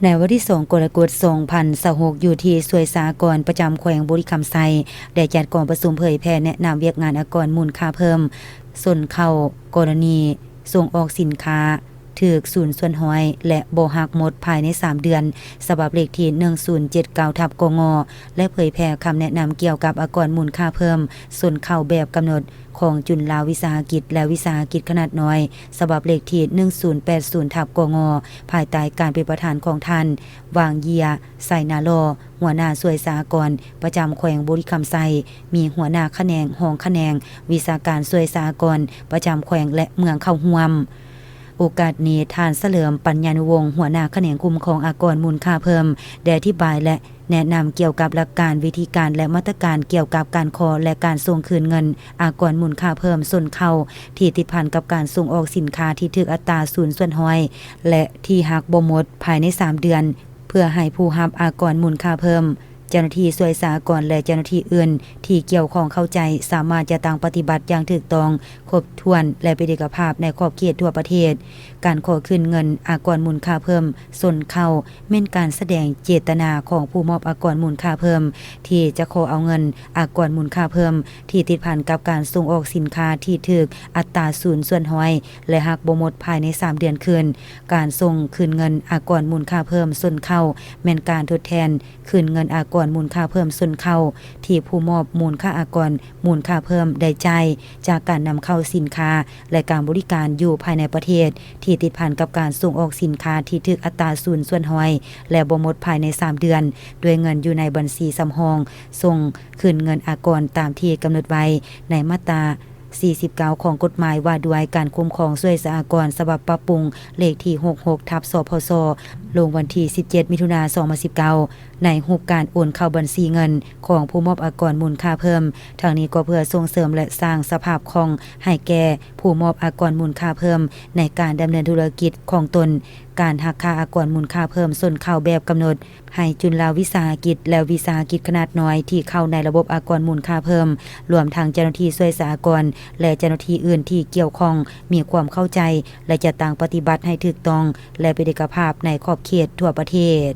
ໃນວັນທີສອງ ກໍລະກົດ ສອງພັນຊາວຫົກ ຢູ່ທີ່ສ່ວຍສາອາກອນປະຈຳແຂວງບໍລິຄຳໄຊ ໄດ້ຈັດກອງປະຊຸມເຜີຍແຜ່ແນະນຳວຽກງານອາກອນມູນຄ່າເພີ່ມຊົນເຜົ່າ ກໍລະນີສົ່ງອອກສິນຄ້າຖືກສູນສ່ວນຮ້ອຍ ແລະ ບໍ່ຫັກໝົດພາຍໃນສາມເດືອນ ສະບັບເລກທີ ໜຶ່ງສູນເຈັດເກົ້າ ທັບ ກງ ແລະ ເຜີຍແຜ່ຄຳແນະນຳກ່ຽວກັບອາກອນມູນຄ່າເພີ່ມຊົນເຜົ່າແບບກຳນົດ ຂອງຈຸນລາວິສາຫະກິດ ແລະ ວິສາຫະກິດຂະໜາດນ້ອຍ ສະບັບເລກທີ ໜຶ່ງສູນແປດສູນ ທັບ ກງ ພາຍໃຕ້ການເປັນປະທານຂອງທ່ານ ຫວ່າງເຢຍ ໄຊນາຫຼໍ່ ຫົວໜ້າສ່ວຍສາອາກອນປະຈຳແຂວງບໍລິຄຳໄຊ, ມີຫົວໜ້າຂະແໜງ, ຮອງຂະແໜງ, ວິຊາການສ່ວຍສາອາກອນປະຈຳແຂວງ ແລະ ເມືອງເຂົ້າຮ່ວມ. ໂອກາດນີ້, ທ່ານ ສະເຫຼີມ ປັນຍານຸວົງ ຫົວໜ້າຂະແໜງຄຸ້ມຄອງອາກອນມູນຄ່າເພີ່ມ ໄດ້ອະທິບາຍ ແລະ ແນະນຳກ່ຽວກັບຫຼັກການ, ວິທີການ ແລະ ມາດຕະການກ່ຽວກັບການຂໍ ແລະ ການສົ່ງຄືນເງິນອາກອນມູນຄ່າເພີ່ມຊົນເຜົ່າ ທີ່ຕິດພັນກັບການສົ່ງອອກສິນຄ້າທີ່ຖືກອັດຕາສູນສ່ວນຮ້ອຍ ແລະ ທີ່ຫັກບໍ່ໝົດພາຍໃນສາມເດືອນ ເພື່ອໃຫ້ຜູ້ຮັບອາກອນມູນຄ່າເພີ່ມ, ເຈົ້າໜ້າທີ່ສ່ວຍສາອາກອນ ແລະ ເຈົ້າໜ້າທີ່ອື່ນທີ່ກ່ຽວຂ້ອງເຂົ້າໃຈ, ສາມາດຈັດຕັ້ງປະຕິບັດຢ່າງຖືກຕ້ອງ, ຄົບຖ້ວນ ແລະ ເປັນເອກະພາບໃນຂອບເຂດທົ່ວປະເທດ. ການຂໍຄືນເງິນອາກອນມູນຄ່າເພີ່ມຊົນເຜົ່າ ແມ່ນການສະແດງເຈດຕະນາຂອງຜູ້ມອບອາກອນມູນຄ່າເພີ່ມ ທີ່ຈະຂໍເອົາເງິນອາກອນມູນຄ່າເພີ່ມ ທີ່ຕິດພັນກັບການສົ່ງອອກສິນຄ້າທີ່ຖືກອັດຕາສູນສ່ວນຮ້ອຍ ແລະ ຫັກບໍ່ໝົດພາຍໃນສາມເດືອນຄືນ. ການສົ່ງຄືນເງິນອາກອນມູນຄ່າເພີ່ມຊົນເຜົ່າ ແມ່ນການທົດແທນຄືນເງິນອາກອນມູນຄ່າເພີ່ມຊົນເຜົ່າ ທີ່ຜູ້ມອບມູນຄ່າອາກອນມູນຄ່າເພີ່ມໄດ້ຈ່າຍ ຈາກການນຳເຂົ້າສິນຄ້າ ແລະ ການບໍລິການຢູ່ພາຍໃນປະເທດ ທີ່ຕິດພັນກັບການສົ່ງອອກສິນຄ້າທີ່ຖືກອັດຕາສູນສ່ວນຮ້ອຍ ແລະ ບໍ່ໝົດພາຍໃນສາມເດືອນ ດ້ວຍເງິນຢູ່ໃນບັນຊີສຳຮອງສົ່ງຄືນເງິນອາກອນ ຕາມທີ່ກຳນົດໄວ້ໃນມາດຕາສີ່ສິບເກົ້າ ຂອງກົດໝາຍວ່າດ້ວຍການຄຸ້ມຄອງສ່ວຍສາອາກອນ ສະບັບປັບປຸງ ເລກທີຫົກຫົກ ທັບ ສພສ ລົງວັນທີສິບເຈັດ ມິຖຸນາ ສອງພັນສິບເກົ້າ ໃນຮູບການໂອນເຂົ້າບັນຊີເງິນຂອງຜູ້ມອບອາກອນມູນຄ່າເພີ່ມ. ທັງນີ້ກໍເພື່ອສົ່ງເສີມ ແລະ ສ້າງສະພາບຄ່ອງໃຫ້ແກ່ຜູ້ມອບອາກອນມູນຄ່າເພີ່ມ ໃນການດຳເນີນທຸລະກິດຂອງຕົນ, ການຫັກຄ່າອາກອນມູນຄ່າເພີ່ມຊົນເຜົ່າແບບກຳນົດ ໃຫ້ຈຸນລາວິສາຫະກິດ ແລະ ວິສາຫະກິດຂະໜາດນ້ອຍທີ່ເຂົ້າໃນລະບົບອາກອນມູນຄ່າເພີ່ມ, ລວມທັງເຈົ້າໜ້າທີ່ສ່ວຍສາອາກອນ ແລະ ເຈົ້າໜ້າທີ່ອື່ນທີ່ກ່ຽວຂ້ອງ ມີຄວາມເຂົ້າໃຈ ແລະ ຈັດຕັ້ງປະຕິບັດໃຫ້ຖືກຕ້ອງ ແລະ ເປັນເອກະພາບໃນຂອບເຂດທົ່ວປະເທດ.